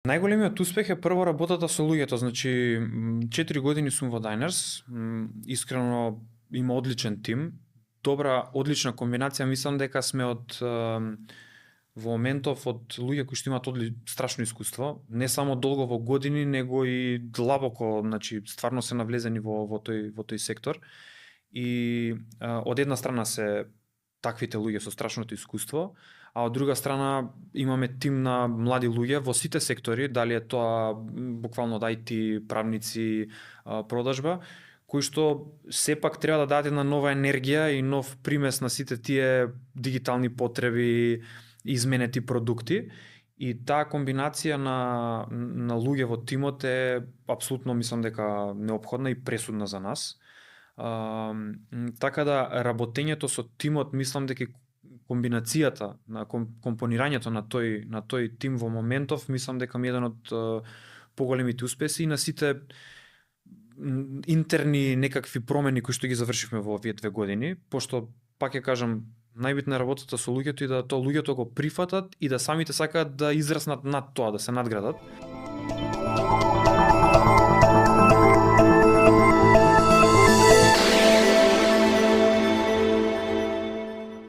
Најголемиот успех е прво работата со луѓето, значи 4 години сум во Diners, искрено има одличен тим, добра, одлична комбинација, мислам дека сме во моментов од луѓе кои што имаат страшно искуство, не само долго во години, него и длабоко, значи стварно се навлезени во тој сектор. И од една страна се таквите луѓе со страшното искуство, а од друга страна имаме тим на млади луѓе во сите сектори, дали е тоа буквално IT, правници, продажба, кои што сепак треба да дадат една нова енергија и нов примес на сите тие дигитални потреби, изменети продукти, и таа комбинација на луѓе во тимот е апсолутно, мислам дека неопходна и пресудна за нас. Така да работењето со тимот, мислам дека комбинацијата на компонирањето на тој тим во моментов, мислам дека ми е еден од поголемите успеси и на сите интерни некакви промени кои што ги завршивме во овие 2 години, пошто пак ќе кажам, најбитна е работата со луѓето и да тоа луѓето го прифатат и да самите сакаат да израснат над тоа, да се надградат.